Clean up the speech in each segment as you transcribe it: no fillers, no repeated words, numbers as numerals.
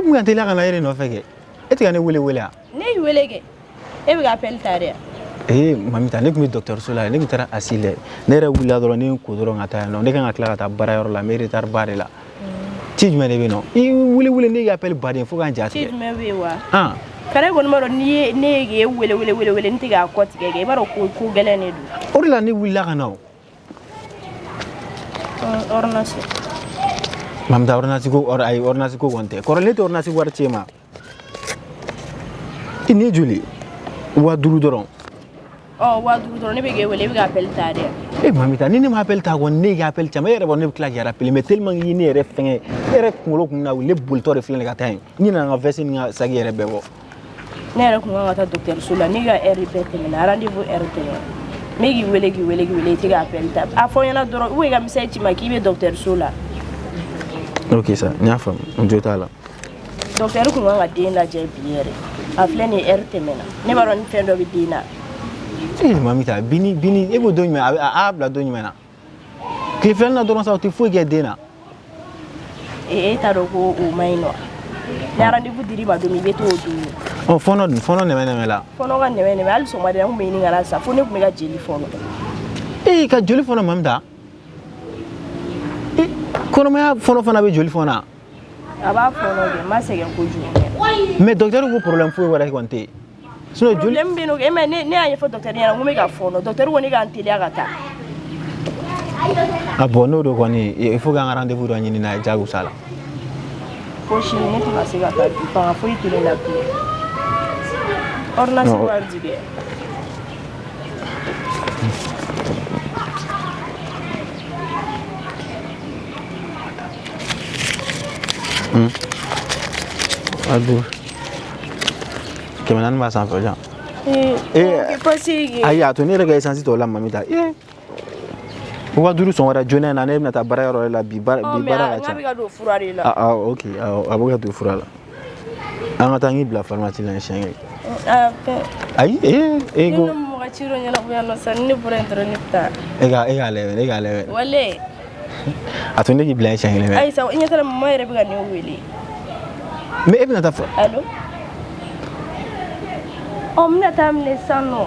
Kun ka teliya ka na e de nɔfɛ kɛ. E tɛ ka ne wele wele wa? Ne y'i wele kɛ. E bɛ ka appel ta de wa? Ee Mamita, ne tun bɛ dɔgɔtɔrɔso la, ne tun taara asile dɛ. Ne yɛrɛ wulila dɔrɔn, ne ye n ko dɔrɔn ka taa yen nɔ. Ne kan ka tila ka taa baarayɔrɔ la, n bɛ retard ba de la. Ci jumɛn de bɛ yen nɔ? I wele wele, ne y'i appel baden fo ka n ja Ci tigɛ. jumɛn bɛ yen wa? Han. Kare kɔni b'a dɔn n'i ye ne ye k'e wele wele wele wele, n tɛ k'a kɔ tigɛ kɛ, i b'a dɔn ko ko gɛlɛn de don. O de la ne wulila ka na o. Ordonnance. Mamita, ordonnance ko, ayi, ordonnance ko kɔni tɛ. Kɔrɔlen ne tɛ ordonnance wari ci e ma. I nin ye joli? 5000 dɔrɔn. Ɔ, 5000 dɔrɔn, ne bɛ k'e wele, e bɛ ka appel ta de wa? E Mamita, ni ne ma appel ta kɔni, ne y'i ka appel caman, e yɛrɛ b'a dɔn ne bɛ tila k'i rappeler, mais tellement que i ye ne yɛrɛ fɛngɛ, ne yɛrɛ kunkolo kun na wuli, ne bolitɔ de filɛ nin ye ka taa yen. N ɲinɛna n ka veste ni n ka sac yɛrɛ bɛɛ kɔ. Ne yɛrɛ kun kan ka taa dɔgɔtɔrɔso la, ne ka heure bɛɛ tɛmɛna, rendez-vous heure tɛmɛna. Ne k'i wele k'i wele k'i wele, i tɛ ka appel ta. A fɔ n ɲɛna dɔrɔn, ou i ka message ci n ma k'i bɛ dɔgɔtɔrɔso la. Ok sa, n y'a faamu, n jo t'a la. Docteur kun kan ka den lajɛ bi yɛrɛ. A filɛ nin ye, heure tɛmɛna. Ne b'a dɔn ni fɛn dɔ bɛ den na. Ee Mamita, bini bini, e ko don jumɛn a a bila don jumɛn na? Tile filanan na dɔrɔn sa, o tɛ foyi kɛ den na. E t'a dɔn ko o man ɲi nɔ. Ni rendez-vous dir'i ma don min, i bɛ t'o don. Ɔ, fɔɔnɔ dun, fɔɔnɔ nɛmɛ nɛmɛ la. Fɔɔnɔ ka nɛmɛ nɛmɛ, hali sɔgɔmada in na n kun bɛ ɲini ka na sa, fo ne kun bɛ ka jeli fɔɔnɔ. Ee, ka joli fɔɔnɔ Mamita? Ee, kɔnɔmaya fɔɔnɔ fana bɛ joli fɔɔnɔ wa? A b'a fɔɔnɔ kɛ, n ma sɛgɛn kojugu. Mais docteur ko problème foyi wɛrɛ kɔni tɛ yen. Sinon joli Problème bɛ yen nɔ kɛ, mais ne y'a ɲɛfɔ docteur ɲɛna, n ko n bɛ ka fɔɔnɔ. Docteur ko ne ka n teliya ka taa. Ah bon, n'o don kɔni, il faut k'an ka rendez-vous dɔ ɲini n'a ye diyagosa la. Fo sini ne tɛna se ka taa bi, fanga foyi tɛ ne la bilen. Ordonnance Non. wari di dɛ. 5000. 400 b'a sanfɛ jan. Ee, Eh, ok, parce que Ayi, a to ne yɛrɛ ka essence tɔ la Mamita. Ee. 5000 sɔn wɛrɛ joona in na, ne bɛna taa baarayɔrɔ la bi, baara Ɔ, bi mais baara a ka n k'a ca. bɛ ka don fura de la. Ah ah, ok, awɔ, a bɛ ka don fura la. An ka taa n k'i bila pharmacie la siɲɛ kelen. Ah, fɛn. Ayi, ee, e Ne ko ni mɔgɔ ci dɔ ɲɛnabɔ yan nɔ sisan, ni ne bɔra yen dɔrɔn ne bɛ taa. E k'a lajɛ, e k'a lajɛ. Wale. A to ne k'i bila yen siɲɛ kelen mɛ. Ayi sa, i ɲɛ t'a la, mama yɛrɛ bɛ ka ne wele. Mais e bɛna taa fa Allo? Ɔ, n bɛna taa minɛ sisan nɔ.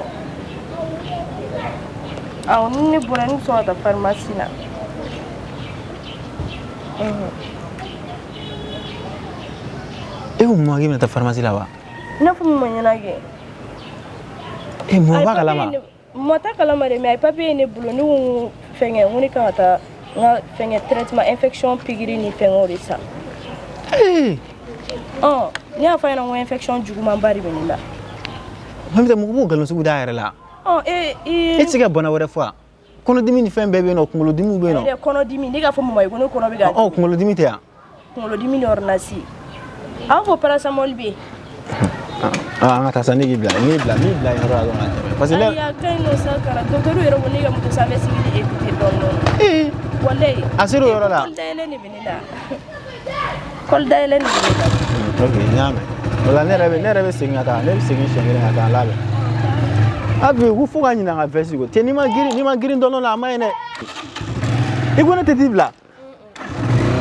Awɔ, ni ne bɔra yen, ne bɛ sɔrɔ ka taa pharmacie la. Unhun. E ko mun k'i bɛna taa pharmacie la wa? I n'a fɔ mun ma ɲɛna kɛ. E mun A ye b'a papier kalama? ye ne mɔgɔ t'a kalama dɛ, mais a ye papier ye ne bolo, ne ko n ko fɛnkɛ, n ko ne kan ka taa n ka fɛnkɛ traitement infection pikiri ni fɛnkɛw de san. Ee. Ɔ, ne y'a fɔ a ɲɛna n ko infection jugumanba de bɛ ne la. Mamita, mɔgɔ b'o nkalon sugu da a yɛrɛ la. Ɔ, e i E tɛ se ka bana wɛrɛ fɔ wa? Kɔnɔdimi ni fɛn bɛɛ bɛ yen nɔ, kunkolodimiw bɛ yen nɔ. Ayi dɛ, kɔnɔdimi, ne k'a fɔ mama ye ko ne kɔnɔ bɛ ka Ɔ, kunkolodimi tɛ yan. Kunkolodimi ni ordonnance. A b'a fɔ paracétamol bɛ yen. Ah, an ka taa sa, ne k'i bila, ne bila, ne bila yen yɔrɔ la dɔrɔn ka tɛmɛ. Parce que ne Ayi, a ka ɲi nɔ sa, kara docteur yɛrɛ ko ne ka moto sanfɛ sigili éviter dɔɔni dɔɔni. Ee. Walayi. A ser'o yɔrɔ la. Kɔli dayɛlɛ de bɛ ne la. Kɔli dayɛlɛ de bɛ ne la. Ok, n y'a mɛn. O la ne yɛrɛ bɛ segin ka taa, ne bɛ segin siɲɛ kelen ka taa labɛn. A bi ko fo ka ɲinɛ n ka veste kɔ. Cɛ, n'i ma girin dɔɔnin na, a ma ɲi dɛ. I ko ne tɛ t'i bila.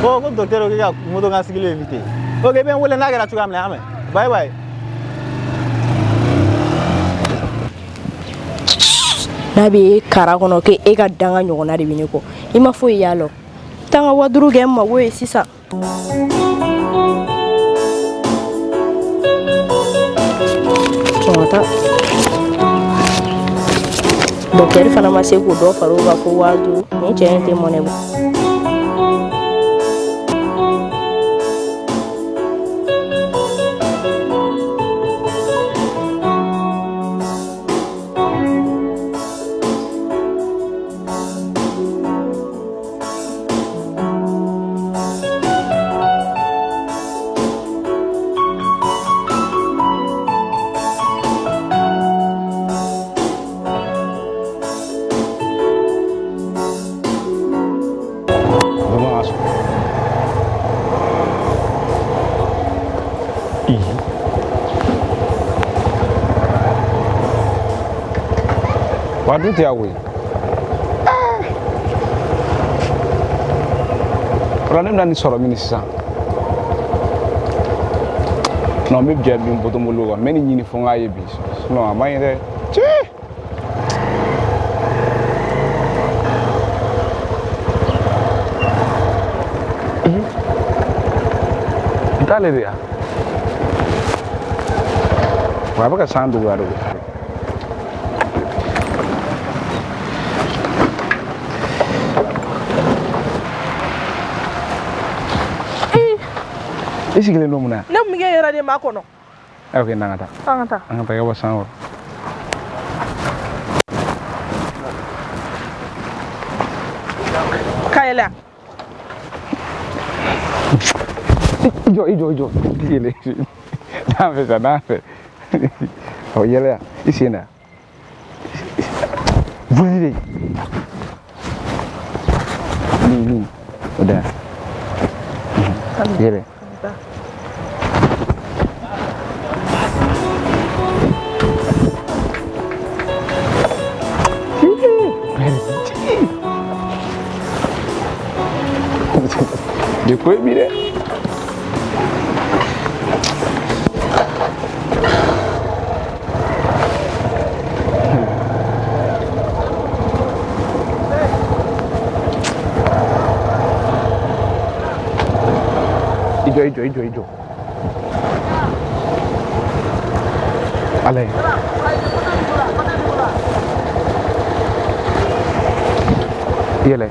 Ko ko docteur ko k'i ka moto kan sigili éviter. Ok, i bɛ n wele n'a kɛra cogoya min na, i y'a mɛn. Bye bye. N'a bɛ e kara kɔnɔ k'e e ka danga ɲɔgɔnna de bɛ ne kɔ, i ma foyi y'a la. Taa n ka 5000 kɛ n mago ye sisan. Sɔn ka taa. Docteur fana ma se k'o dɔ fara o kan fo 5000. Nin cɛ in tɛ mɔnɛ bɔ. Vraiment. Wa dun tɛ yan koyi. O la ne bɛna nin sɔrɔ min sisan? Non, n bɛ jɛ bin potomolo kan, n bɛ nin ɲini fo n k'a ye bi, sinon a man ɲi dɛ. Cɛ! N t'ale de ya. Wa a bɛ ka san dɔgɔya de. I sigilen don mun na? Ne kun bɛ k'e yɛrɛ de makɔnɔ. Ok, n'an ka taa. An ka taa. An ka taa i ka bɔ san kɔrɔ. Ka yɛlɛ. I jɔ, i jɔ, i jɔ. I yɛlɛ. N'an fɛ sa, n'an fɛ. Ɔ, yɛlɛ yan. I sen da. Wuli de. Nin, nin. O da. Yɛlɛ. De ko ye bi dɛ. I jɔ, i jɔ, i jɔ, i jɔ. Ala ye. Yɛlɛ.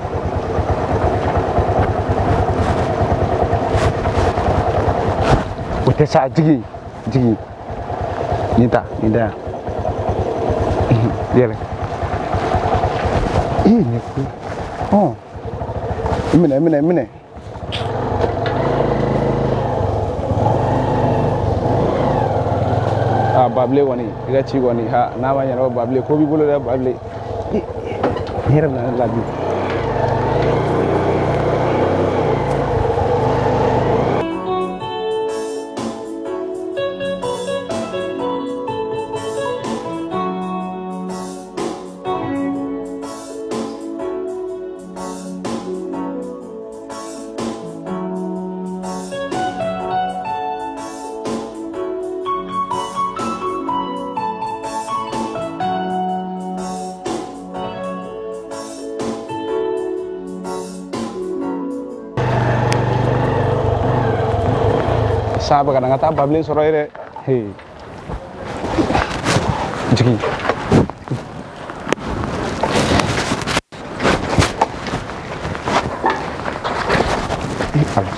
O tɛ sa, jigin, jigin. Nin ta, nin da yan. Yɛlɛ. Ee, nin ko. Ɔn. I minɛ, i minɛ, i minɛ. Ah, Babile kɔni, i ka ci kɔni, ha, n'a ma ɲɛnabɔ Babile, ko b'i bolo dɛ, Babile. I yɛrɛ bɛna ne labi. San bɛ ka na, n ka taa Babile sɔrɔ yen dɛ. Hey. Jigin. Ala.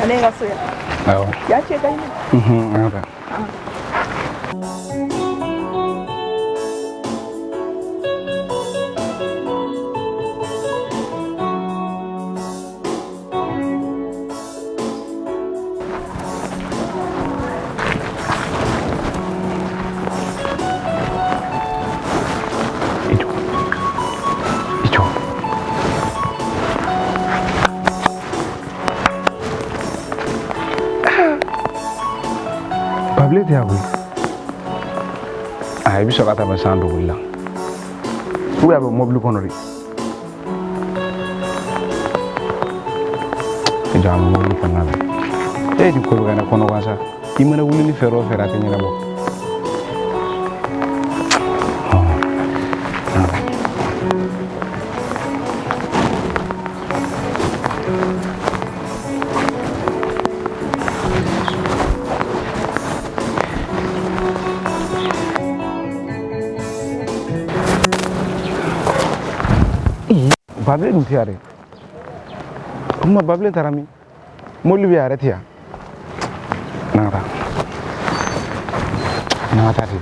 Ale ka so yan. Awɔ. Ya cɛ ka ɲi. An ka taa. I jɔ. I jɔ. Babile tɛ yan koyi. Ah, i bɛ sɔrɔ ka tɛmɛ san duguli la. Ou bien a bɛ mobili kɔnɔ de. I jɔ, a bɛ mobili kɔnɔna la. E nin ko bɛ ka ne kɔnɔ gan sa. I mana wuli ni fɛɛrɛ o fɛɛrɛ a tɛ ɲɛnabɔ. Babile dun tɛ yan dɛ. O tuma Babile taara min? Mobili bɛ yan, a yɛrɛ tɛ yan. N'an ka taa. N'an ka taa ten.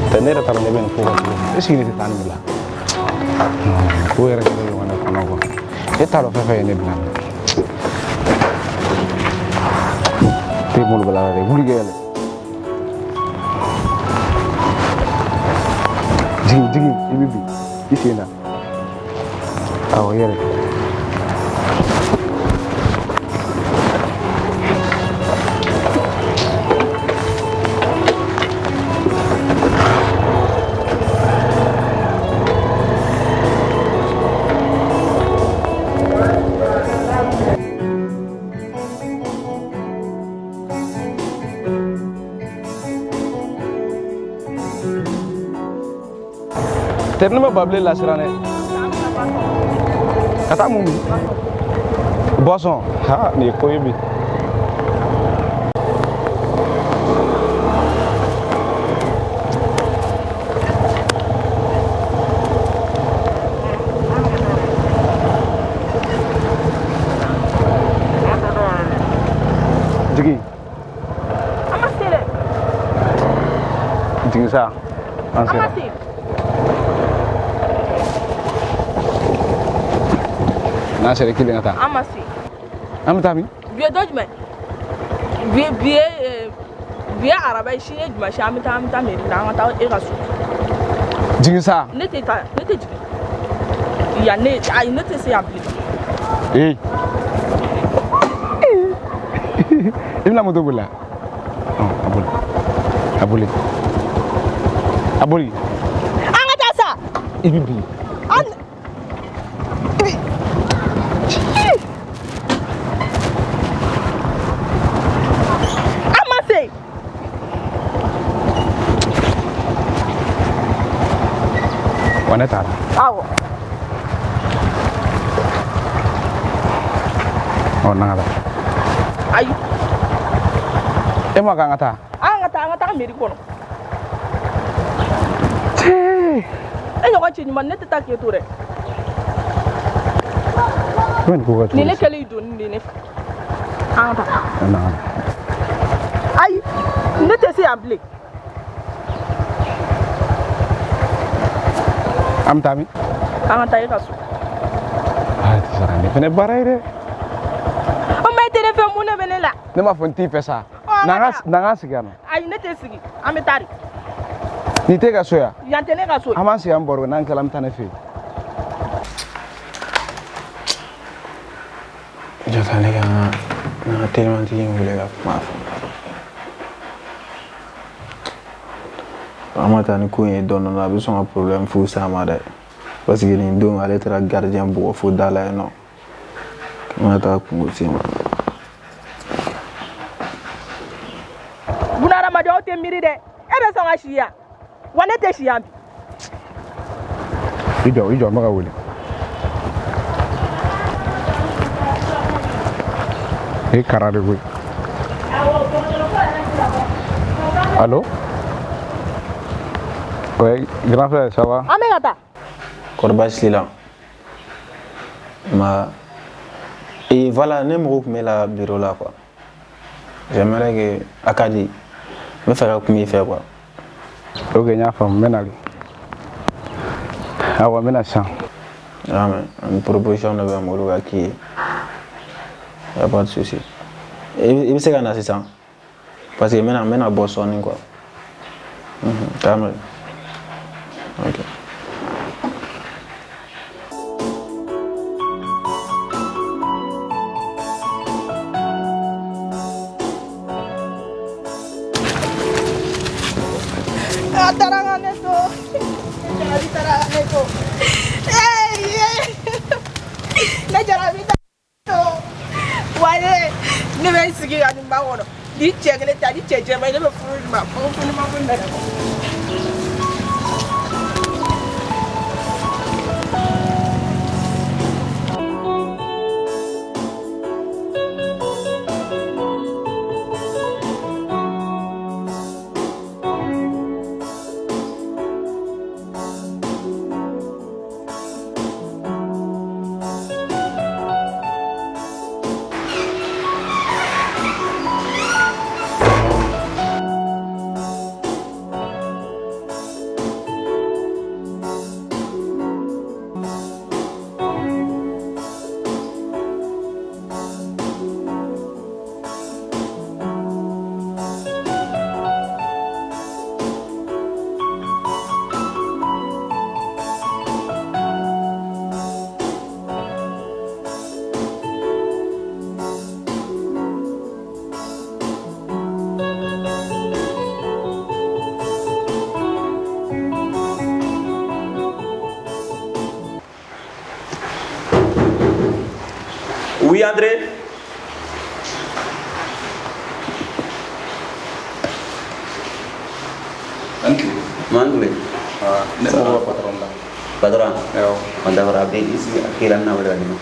Tɛ ne yɛrɛ t'a dɔn ne bɛ nin ko kan cogo min. Est ce que ne tɛ taa nin bila? Ko yɛrɛ kɛlen don ka ne kɔnɔ kuwa. E t'a dɔn fɛn fɛn ye ne bila nin na. Te bolo bala la dɛ, wuli kɛ yɛlɛ. Jigin, jigin, i bɛ bin. I sen da. Awɔ, yɛlɛ. Teri ne ma Babilen lasiran dɛ. Ka taa mun min? Boisson. Ha, nin ye ko ye bi. Jigin. An ma se dɛ. Jigin sa. An An ma sera. se. N'an sera kelen ka taa. An ma se. An bɛ taa min? Bi ye don jumɛn? Bi ye araba ye, sini ye dimanche, an bɛ taa mairie la, an ka taa e ka so. Jigin sa. Ne tɛ taa, ne tɛ jigin. Yan ne, ayi, ne tɛ se yan bilen. Ee. I bɛna moto boli la? Ɔ, a boli. A boli. A boli. An ka taa sa. I bɛ bin. An an ma se. Wa ne taara. Awɔ. Ɔ, n'an ka taa. Ayi. E ma k'an ka taa. An ka taa mairie kɔnɔ. Cee. E ɲɔgɔn cɛ ɲuman, ne tɛ taa k'e to dɛ. I bɛ nin ko kɛ cogo Nin ne di? kɛlen donni de ye ne fɛ. An ka taa. N'an ka taa. Ayi, ne tɛ se yan bilen. An bɛ taa min? An ka taa e ka so. Aa, tɛ se ka nin fɛnɛ baara ye dɛ. O ma e tɛ ne fɛ, mun de bɛ ne la? Ne m'a fɔ n t'i fɛ sa. Ɔ, an N'an ka ka taa. n'an ka sigi yan nɔ. Ayi, ne tɛ sigi. An bɛ taa de. Nin t'e ka so yan. Yan tɛ ne ka so ye. An b'an sigi an baro n'an tilala an bɛ taa ne fɛ yen. Jɔ ne ka n ka telimantigi in wele ka kuma a fɛ. An ma taa ni ko in ye dɔɔnin dɔɔnin, a bɛ sɔn ka problème fu s'a ma dɛ. Parce que nin don ale taara gardien bugɔ fo da la yen nɔ. N ka taa kungo se ma. Bunahadamaden, aw tɛ miiri dɛ. E bɛ sɔn ka si yan wa? Ne tɛ si yan bi. I jɔ, i jɔ, n bɛ ka wele. E kara de koyi. Allo? Ouais, grand frère, ça va? An bɛ ka taa. Kɔri baasi t'i la? Ma et voilà, ne mago tun bɛ la bureau la quoi. J'aimerais que a ka di. N bɛ fɛ ka kuma i fɛ quoi. Ok, n y'a faamu, n bɛ nali. Awɔ, n bɛ na sisan. Ah mais une proposition dɔ bɛ n bolo ka k'i ye. Y a pas de souci. I bɛ se ka na sisan? Parce que n bɛna bɔ sɔɔni quoi. K'a mɛn. Ok. A taara ka ne to. Ne jarabi taara ka ne to. Ee, ne jarabi taara to. Wa ne bɛ n sigi ka nin ba kɔnɔ. Ni cɛ kelen ta ni cɛ jɛman ye, ne bɛ furu nin ma. Furu ma foyi mɛnɛ. Oui, André. An tile. Mandre. Ne mago bɛ patron la. Patron. Awɔ. Ɔ d'accord, a bɛ i sigi a k'i la n bɛna wele ka d'i ma.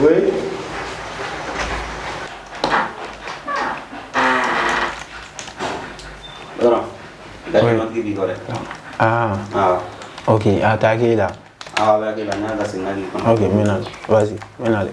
Oui. Patron. Gari b'i kɔ dɛ. Ah, Awɔ. ok, a t'a k'e la. Awɔ, a bɛ hakili la, n'a ka segin ka k'i kɔnɔ. Ok, n bɛ na. Vas-y, n bɛ na de.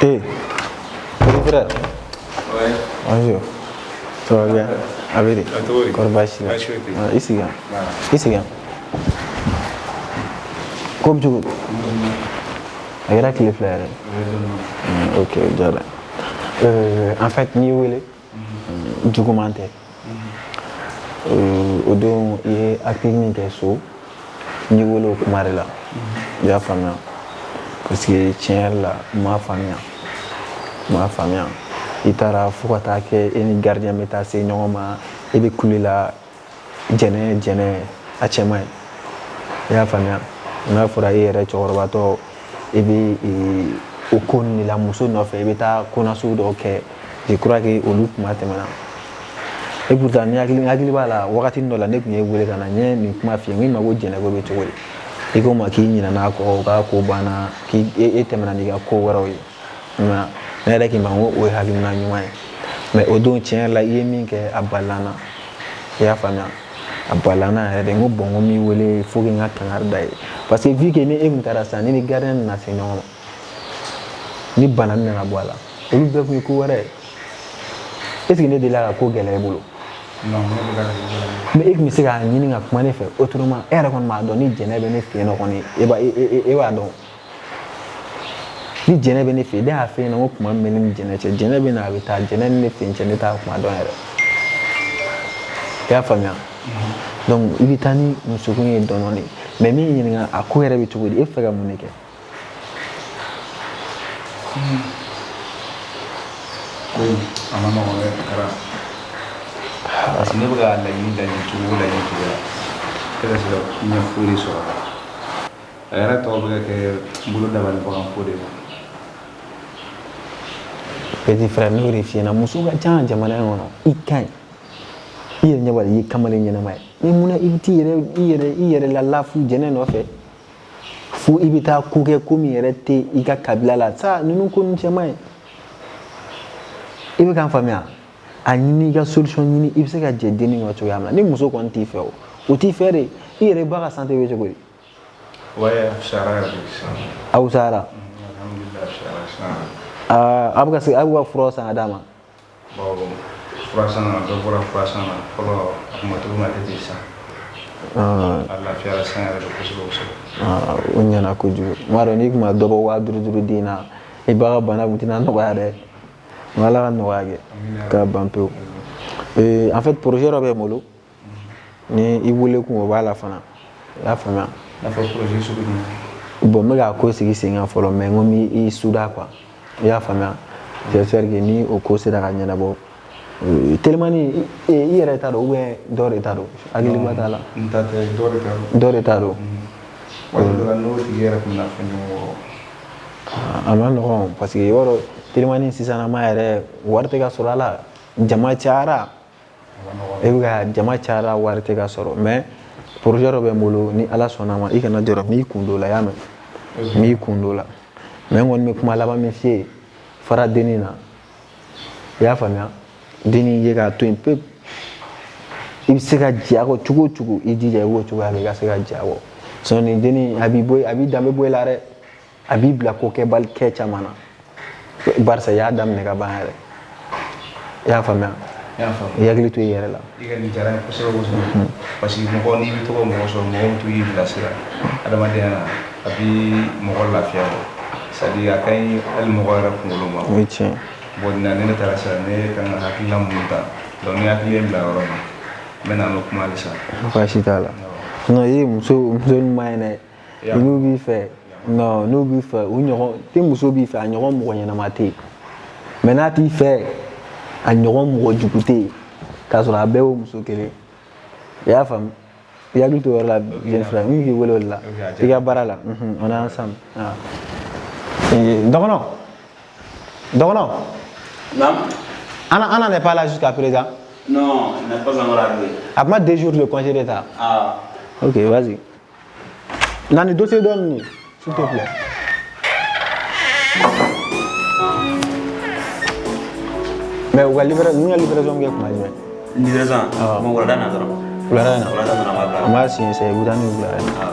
Hey, petit frère. Ouais. Bonjour. Ça va bien? A bɛ di? Cogo di? Kɔri baasi t'i la? Baasi foyi tɛ yen. Ah, i sigi yan. Voilà. I sigi yan. Ko bɛ cogo di? A kɛra tile 2 yɛrɛ. Ok, o diyara n ye. En fait, n y'i wele. Juguman tɛ. O don i ye acte min kɛ so, n y'i wele o kuma de la. I y'a faamuya? Parce que tiɲɛ yɛrɛ la, n m'a faamuya. N m'a faamuya. I taara fo ka taa kɛ e ni gardien bɛ taa se ɲɔgɔn ma, e bɛ kule la jɛnɛ jɛnɛ, a cɛ man ɲi. I y'a faamuya? N'a fɔra e yɛrɛ cɛkɔrɔbatɔ, e bɛ o ko ninnu de la muso nɔfɛ, i bɛ taa ko nasugu dɔw kɛ. Je crois que olu kuma tɛmɛna. Et pourtant, ni hakili b'a la, wagati dɔ la ne tun ye wele ka na n ye nin kuma f'i ye, n ko i ma ko jɛnɛko bɛ cogo di? I ko n ma k'i ɲinɛna a kɔ, k'a ko banna, k'i e tɛmɛna n'i ka ko wɛrɛw ye. Nka ne yɛrɛ k'i ma n ko o ye hakilina ɲuman ye. Mais o don tiɲɛ yɛrɛ la, i ye min kɛ, a balila n na. I y'a faamuya? A balila n na yɛrɛ de. N ko bon, n ko n b'i wele faut que n ka kangari da ye. Parce que vu que ni e kun taara sisan, ni ni gardien nana se ɲɔgɔn ma, ni bana nana bɔ a la, olu bɛɛ kun ye ko wɛrɛ ye. Est ce que ne delila ka ko gɛlɛya i bolo? Non, ne delila ka ko gɛlɛya. Mais e tun bɛ se k'a ɲini ka kuma ne fɛ autrement. E yɛrɛ kɔni b'a dɔn ni jɛnɛ bɛ ne fɛ yen nɔ kɔni, e b'a dɔn. Ni jɛnɛ bɛ ne fɛ yen, ne y'a f'e ɲɛna ko kuma min bɛ ne ni jɛnɛ cɛ, jɛnɛ bɛ na a bɛ taa, jɛnɛ ni ne fɛ yen cɛ, ne t'a kuma dɔn yɛrɛ. I y'a faamuya? Donc i bɛ taa ni musokun ye dɔɔnin dɔɔnin. Mais min ɲininka a ko yɛrɛ bɛ cogo di, e bɛ fɛ ka mun de kɛ? Ko in a ma nɔgɔn dɛ, Kara. Parce que ne bɛ ka laɲini cogo o laɲini cogo la, e ka se ka ɲɛ foyi de sɔrɔ a la. A yɛrɛ tɔgɔ bɛ ka kɛ n bolo dabali bagan ko de ma. Petit frère, n'o de f'i ɲɛna, muso ka ca jamana in kɔnɔ, i ka ɲi. I yɛrɛ ɲɛ b'a la, i ye kamalen ɲɛnama ye. Mais munna i bɛ t'i yɛrɛ la lafu jɛnɛ nɔfɛ? Fo i bɛ taa ko kɛ ko min yɛrɛ tɛ i ka kabila la. Sa ninnu ko ninnu cɛ man ɲi. I bɛ k'an faamuya? A ɲini i ka solution ɲini, i bɛ se ka jɛ dennin kɔ cogoya min na. Ni muso kɔni t'i fɛ o, o t'i fɛ de. I yɛrɛ ba ka santé bɛ cogo di? Ouais, a fisayara yɛrɛ de sisan. A fisayara? Alhamdulillah, a fisayara sisan. Aa, a bɛ ka se, a bɛ ka furaw san ka d'a ma? Bon, fura san na, dɔ bɔra fura san na. Fɔlɔ, a kun ma cogo min na, a tɛ ten sisan. A lafiyara sisan yɛrɛ de kosɛbɛ kosɛbɛ. O ɲɛna kojugu. N b'a dɔn n'i kun ma dɔ bɔ 5000 den na, i ba ka bana kun tɛna nɔgɔya dɛ. N Ala ka nɔgɔya kɛ k'a ban pewu. En fait, projet dɔ bɛ n bolo. Ni i wele kun o b'a la fana. I y'a faamuya? I n'a fɔ projet sugu jumɛn? Bon, n bɛ k'a ko sigi sen kan fɔlɔ, mais n ko n b'i suda quoi. I y'a faamuya? J'espère que ni o ko sera ka ɲɛnabɔ. Telimani, i yɛrɛ ta don ou bien dɔ de ta don? Hakiliba t'a la. N ta tɛ, dɔ de ta don. Dɔ de ta don. Waati dɔ la n'o tigi yɛrɛ tun bɛna fɛn ɲɔgɔn kɔ. A ma nɔgɔn parce que i b'a dɔn telimani sisan ma yɛrɛ wari tɛ ka sɔrɔ a la, jama cayara. E bɛ ka jama cayara, wari tɛ ka sɔrɔ. Mais projet dɔ bɛ n bolo, ni Ala sɔnna ma, i kana jɔrɔ, n b'i kun don o la, i y'a mɛn? N b'i kun don o la. Mais n kɔni bɛ kuma laban min f'i ye, fara dennin na. I y'a faamuya? Dennin ye k'a to yen pewu. I bɛ se ka jɛ a kɔ cogo o cogo, i jija i b'o cogoya kɛ i ka se ka jɛ a kɔ. Sinon nin dennin a b'i bɔ, a b'i danbe bɔ i la dɛ. A b'i bila ko kɛbali kɛ caman na. Barisa i y'a daminɛ ka ban yɛrɛ. I y'a faamuya? I hakili to i yɛrɛ la. I ka nin diyara n ye kosɛbɛ kosɛbɛ, parce que mɔgɔ n'i bɛ to ka mɔgɔ sɔrɔ, mɔgɔ min to k'i bilasira adamadenya la, a bi mɔgɔ lafiya quoi. C'est à dire a ka ɲi hali mɔgɔ yɛrɛ kunkolo ma. O ye tiɲɛ ye. Bon, nin na ni ne taara sisan, ne kan ka hakilina minnu ta, donc ni hakili ye n bila yɔrɔ min na, n bɛ na, an bɛ kuma halisa. Baasi t'a la. Sinon i ye muso ɲuman ye dɛ. N'u b'i fɛ, non, n'u b'i fɛ, u ɲɔgɔn tɛ. Muso b'i fɛ, a ɲɔgɔn mɔgɔ ɲɛnama tɛ yen. Mais n'a t'i fɛ, a ɲɔgɔn mɔgɔ jugu tɛ yen, k'a sɔrɔ a bɛɛ y'o muso kelen. I y'a faamu? I hakili to o yɔrɔ la, jeune frère. N k'i wele o de la. I ka baara la. On est ensemble. Ah. Dɔgɔnɔ, dɔgɔnɔ. Non. Anna, Anna n'est pas là jusqu'à présent. Non, il n'est pas encore arrivé. A 2 jours de congé d'État. Ah. Ok, vas-y. Nani, dossier donne, s'il te plaît. Mais u ka livraison, ninnu ka livraison bɛ kɛ kuma jumɛn? Livraison? Ah. Bon, wulada na dɔrɔn. Wulada in na. Wulada na, b'a bila. An b'a signer sisan, i bɛ taa n'u ye wulada in na. Ah.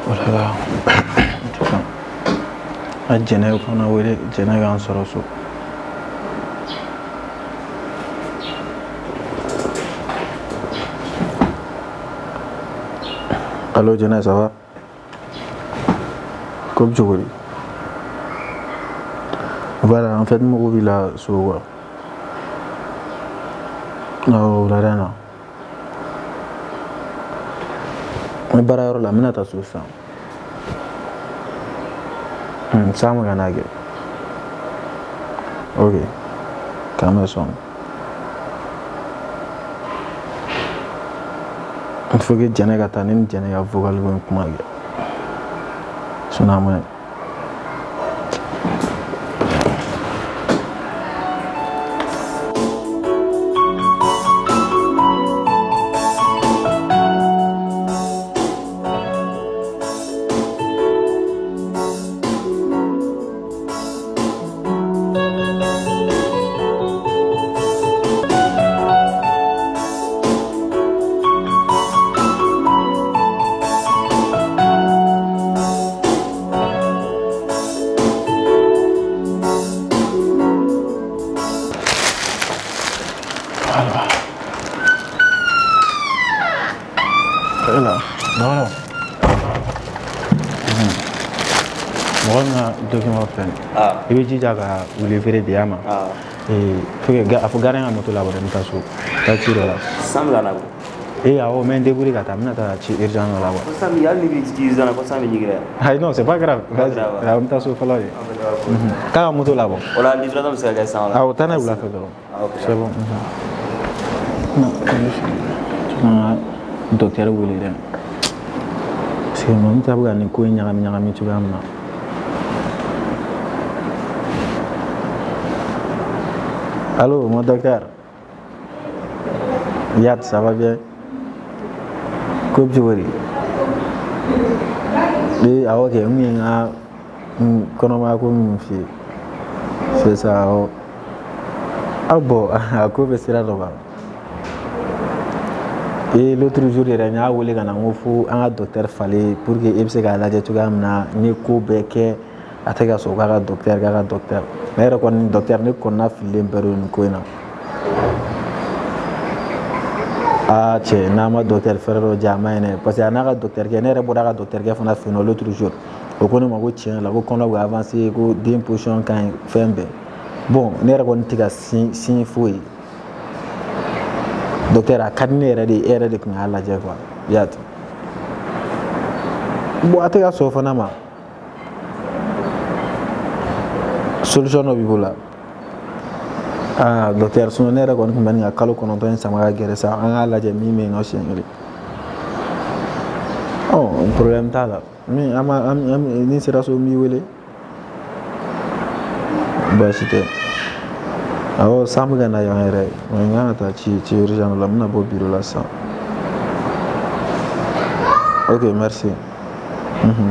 Oh là là. En tout cas, a jɛnɛ fana wele, jɛnɛ k'an sɔrɔ so. Allo jɛnɛ, ça va? Ko bɛ cogo di? Voilà, en fait, n mago b'i la so quoi. Awɔ, wulada in na. N bɛ baarayɔrɔ la, n bɛna taa so sisan. San ma ka n'a kɛ. Ok, k'an bɛ sɔn. Il faut que jɛnɛ ka taa, ne ni jɛnɛ ka vocal ko in kuma kɛ. Sinon a ma ɲi. Voilà. Non, non. Mɔgɔ min ka document filɛ nin ye. Ah. I bɛ jija ka u livrer bi a ma. Ah. Faut que a fɔ gardien ka moto labɔ dɛ, n bɛ taa so. Taa ci dɔ la. San bɛ ka na ko. Ee awɔ, n bɛ n débrouiller ka taa, n bɛna taa ci urgent dɔ la quoi. Ko san bɛ, hali ni bɛ ci urgent na, ko san bɛ ɲigin dɛ. Ayi non, c'est pas grave. Vas-y. Grave. Awɔ, n bɛ taa so fɔlɔ de. K'a ka moto labɔ. O la livraison bɛ se ka kɛ sisan o la. Awɔ, taa n'a ye wula fɛ dɔrɔn. Ah, ok. C'est bon. Non, n ka docteur wele dɛ. Parce que ninnu ta bɛ ka nin ko in ɲagami ɲagami cogoya min na. Allô, mon docteur. Yad, ça va bien? Ko bɛ cogo di? Ee awɔ kɛ, n kun ye n ka n kɔnɔmaya ko minnu f'i ye. C'est ça, awɔ. Ah bon, a ko bɛ sira dɔ kan. Et l'autre jour yɛrɛ, n y'a wele ka na, n ko fo an ka docteur falen pour que e bɛ se k'a lajɛ cogoya min na. N ye ko bɛɛ kɛ, a tɛ ka sɔn k'a ka docteur, k'a ka docteur. Ne yɛrɛ kɔni docteur, ne kɔnɔna fililen bɛɛ don nin ko in na. Aa cɛ, n'a ma docteur fɛrɛ dɔ di a ma ɲi dɛ, parce que a n'a ka docteur kɛ, ne yɛrɛ bɔra a ka docteur kɛ fana fɛ yen nɔ l'autre jour, o ko ne ma ko tiɲɛ la ko kɔnɔ bɛ avancer, ko den position ka ɲi, fɛn bɛɛ. Bon, ne yɛrɛ kɔni tɛ ka signe foyi. Docteur, a ka di ne yɛrɛ de ye, e yɛrɛ de tun k'a lajɛ quoi, i y'a to. Bon, a tɛ ka sɔn o fana ma. Solution dɔ b'i bolo la? Aa docteur, sinon ne yɛrɛ kɔni tun bɛ nin ka kalo 9 in sama ka gɛrɛ sa, an k'a lajɛ min bɛ yen nɔ siɲɛ kelen. Ɔ, problème t'a la. Min an b'a an ni sera so, n b'i wele. Baasi tɛ. Awɔ, san bɛ ka na yan yɛrɛ, n kan ka taa ci ci urgent dɔ la, n bɛna bɔ bureau la sisan. Ok, merci.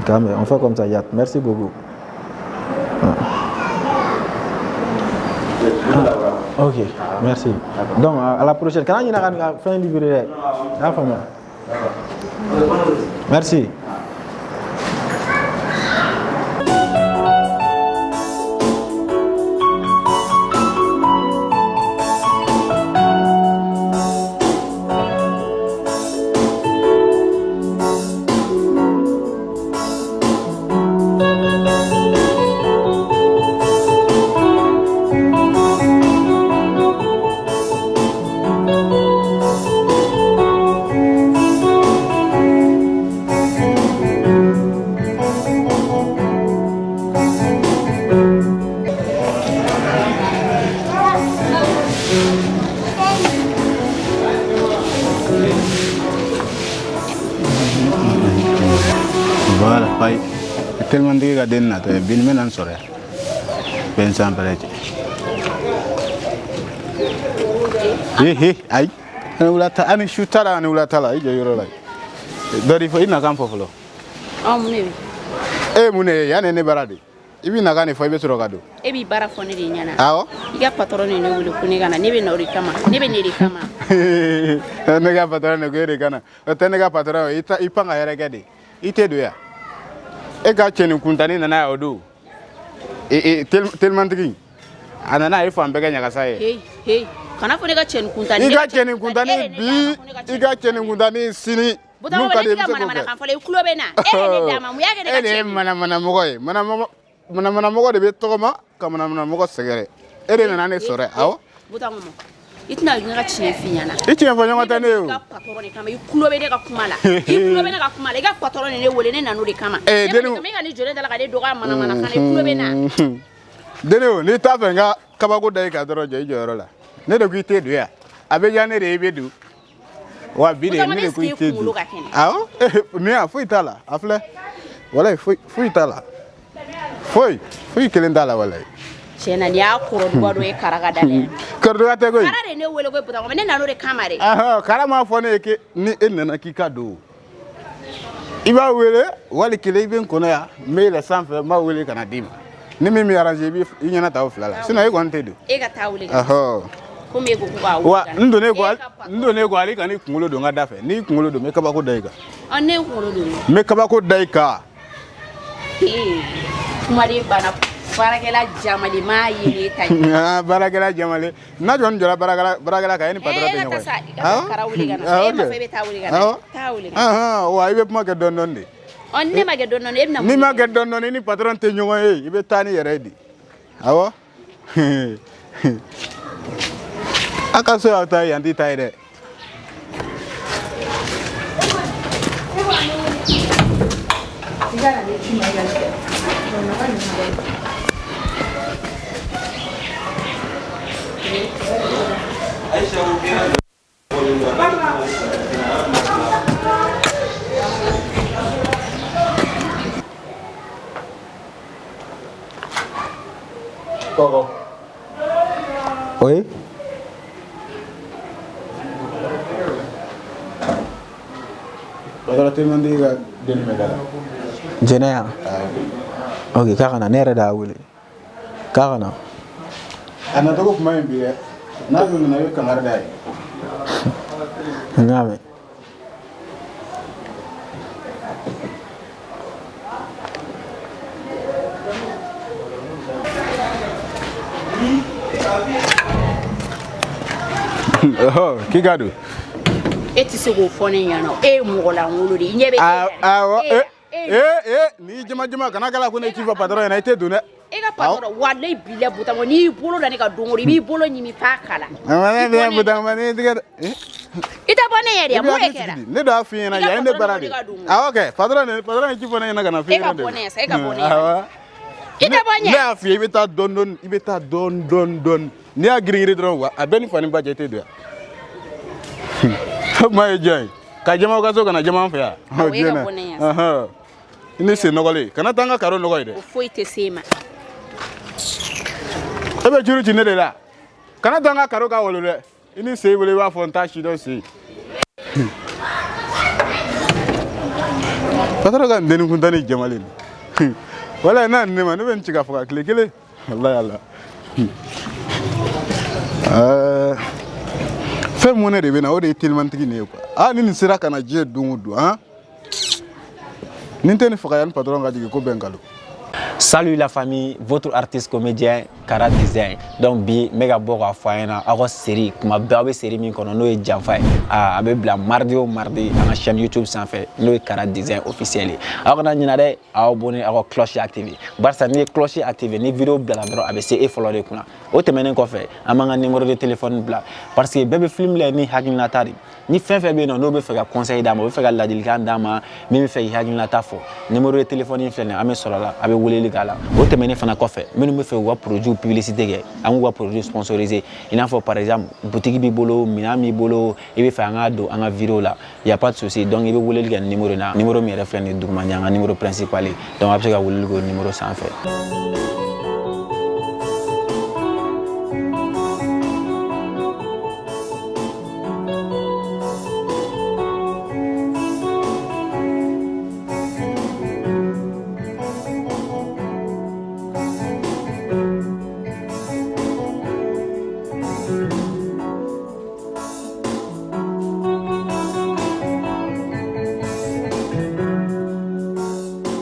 Quand même, on fait comme ça, Yat. Merci beaucoup. Ok, merci. Donc, à la prochaine. Kana ɲinɛ ka nin ka fɛn libéré dɛ. I y'a faamuya? Merci. Voilà, ayi, telimantigi ka den natɔ ye bi, nin bɛ na n sɔrɔ yan bɛ n sanfɛla cɛ. He, ayi, ani wula ta, ani su ta la, ani wula ta la, i jɔ yɔrɔ la dɔ de fɔ, i nakan fɔ fɔlɔ. Ɔ, mun de bɛ? E ye mun de ye yan? Ne bara de, i b'i nakan de fɔ, i bɛ sɔrɔ ka don. E b'i baara fɔ ne de ɲɛna. Awɔ. I ka patɔrɔn de ne wele ko ne ka na, ne bɛ na o de kama, ne bɛ ne de kama. Ne ka patɔrɔn de ko e de ka na, o tɛ ne ka patɔrɔn ye, i pan ka yɛrɛ kɛ de, i tɛ don yan. E ka cɛnin kuntanni nana yan o don, telimantigi a nana, a ye fan bɛɛ kɛ ɲagasa ye. Heyi heyi, kana fɔ ne ka cɛnin kuntanni. I ka cɛnin kuntanni bi, i ka cɛnin kuntanni sini. Butama, mun ka di ne i t'i ka bɛ se k'o kɛ. manamanakan fɔ la, i tulo bɛ na. E ye ne d'a ma, mun y'a kɛ ne E ka de ye cɛnin? manamanamɔgɔ ye, manamanamɔgɔ de bɛ tɔgɔma ka manamanamɔgɔ sɛgɛrɛ. E de nana ne sɔrɔ yan, awɔ. Butama, i tɛna ne ka tiɲɛ f'i ɲɛna. I tiɲɛ fɔ ɲɔgɔn tɛ ne ye o. I ka patɔrɔn de kama, i tulo bɛ ne ka kuma la, i tulo bɛ ne ka kuma la, i ka patɔrɔn de ne wele, ne nan'o de kama. Eh, Ne ma denni- ne kama, e ka ne jɔ ne da la ka ne dɔgɔya manamanakan na, i tulo bɛ na. Deni o, n'i t'a fɛ n ka kabako da i kan dɔrɔn, jɔ i jɔyɔrɔ la. Ne de ko i tɛ don yan, a bɛ diya ne de ye, i bɛ don wa bi de. Butama, Ne de est-ce ko i que tɛ i kunkolo don. ka kɛnɛ? Awɔ, min ya foyi t'a la, a filɛ, walayi, foyi foyi t'a la, foyi foyi kelen t'a la, walayi. Tiɲɛ na, nin y'a kɔrɔduga dɔ ye kara ka da la yan. Kɔrɔduga tɛ koyi. Kara de ne wele ko Butama, ne nan'o de kama dɛ. Ahɔn, kara m'a fɔ ne ye ke ni e nana k'i ka don, i b'a wele wali kelen, i bɛ n kɔnɔ yan, n bɛ yɛlɛ sanfɛ, n b'a wele ka na d'i ma. Ni min b'i arranger, i b'i i ɲɛna ta o fila la, sinon e kɔni tɛ don. E ka taa wele ka na. Ahɔn. Komi e ko ko k'a wele Wa ka na. n donnen ko E hali ka patɔrɔn- n donnen ko hali kan'i kunkolo don n ka da fɛ. N'i kunkolo don, n bɛ kabako da i kan. Ɔ, ne kunkolo don. N bɛ kabako da i kan. Ee, kumaden banna, baarakɛla jamalen m'a ye ne ta ye. Ah, baarakɛla jamalen n'a jɔn jɔra baarakɛla kan, e ni patɔrɔn Eh, tɛ e ka ɲɔgɔn taa ye. sa, i ka taa kara wele ka na. Ah, E ma ok. fɔ e bɛ taa wele ka na. Awɔ. Taa wele ka na. Ahan, wa i bɛ kuma kɛ dɔɔni dɔɔni de. Ɔ, ni ne ma kɛ dɔɔni dɔɔni, e bɛna mun N'i ma kɛ? kɛ dɔɔni dɔɔni, i ni patɔrɔn tɛ ɲɔgɔn ye, i bɛ taa ni yɛrɛ ye de. Awɔ, a ka so y'aw ta ye, yan t'i ta ye dɛ. Oui. Patɔrɔn telimantigi ka denni bɛ da la. Jɛnɛya. Ok, k'a ka na, ne yɛrɛ de y'a wele. K'a ka na. A nacogo kuma in bi dɛ, n'a dun nana, i bɛ kangari da ye. N y'a mɛn. Ɔhɔ, k'i ka don. E tɛ se k'o fɔ ne ɲɛna, e ye mɔgɔ lankolon de ye, i ɲɛ bɛ e la. Awɔ. E Ee, n'i jama jama kana kala ko ne ci fɔ patron ɲɛna, i tɛ don dɛ. E ka patron, walayi bilayi Butama, n'i y'i bolo da ne ka don o don, i b'i bolo ɲimi f'a kala. Ne bɛ Butama ne tigɛ dɛ. I tɛ bɔ ne ɲɛ de, mun de kɛra? Ne de y'a f'i ɲɛna, yan ye ne baara de. Awɔ kɛ, patron ne, patron ye ci fɔ ne ɲɛna ka na f'i E ka ɲɛna de. bɔ ne ɲɛ sa, e ka bɔ ne ɲɛ. Awɔ. I tɛ bɔ n ɲɛ. Ne y'a f'i ye, i bɛ taa dɔɔni dɔɔni, i bɛ taa dɔɔni dɔɔni dɔɔni. N'i y'a girin girin dɔrɔn, wa a bɛɛ ni fa ni ba cɛ, i tɛ don yan. O kuma ye jɔn ye? Ka jama ka so ka na jama an fɛ yan. Awɔ, e ka bɔ ne ɲɛ sa. Ɔhɔn. I ni sen nɔgɔlen, kana taa n ka karo nɔgɔ ye dɛ. O foyi tɛ se e ma. E bɛ juru ci ne de la. Kana taa n ka karo ka wolo dɛ. I ni sen wele, i b'a fɔ n t'a si dɔn sen. Patron ka nin dennin kuntannin jamalen nin. Walayi n'a ne ma, ne bɛ nin ci ka faga tile kelen. Walayi Ala. Ɛɛ, fɛn mun ne de bɛ na, o de ye telimantigi nin ye quoi. Ah, ni nin sera ka na diɲɛ don o don, han. Ni n tɛ nin faga yanni patron ka jigin, ko bɛɛ nkalon. Salut la famille, votre artiste comédien Kara Design. Donc bi n bɛ ka bɔ k'a fɔ a ɲɛna, aw ka série kuma bɛɛ aw bɛ série min kɔnɔ, n'o ye Janfa ye. Aa, a bɛ bila mardi o mardi an ka chaîne YouTube sanfɛ, n'o ye Kara Design officiel ye. Aw kana ɲinɛ dɛ, aw abonné, aw ka cloche activer. Barisa n'i ye cloche activer, ni vidéo bilala dɔrɔn, a bɛ se e fɔlɔ de kunna. O tɛmɛnen kɔfɛ, an b'an ka numéro de téléphone bila, parce que bɛɛ bɛ film lajɛ ni hakilinata de ye. Ni fɛn fɛn bɛ yen nɔ, n'o bɛ fɛ ka conseil d'a ma, o bɛ fɛ ka ladilikan d'a ma, min bɛ fɛ k'i hakilinata fɔ, numéro de téléphone in filɛ nin ye, an bɛ sɔrɔ la, a bɛ weleli k'a la. O tɛmɛnen fana kɔfɛ, minnu bɛ fɛ k'u ka produit publicité kɛ, an k'u ka produit sponsoriser, i n'a fɔ par exemple boutique b'i bolo, minɛn b'i bolo, i bɛ fɛ an k'a don an ka vidéo la, y a pas de souci. Donc i bɛ weleli kɛ numéro in na, numéro min yɛrɛ filɛ nin ye duguma, nin y'an ka numéro principal ye. Donc a bɛ se ka weleli kɛ o numéro sanfɛ.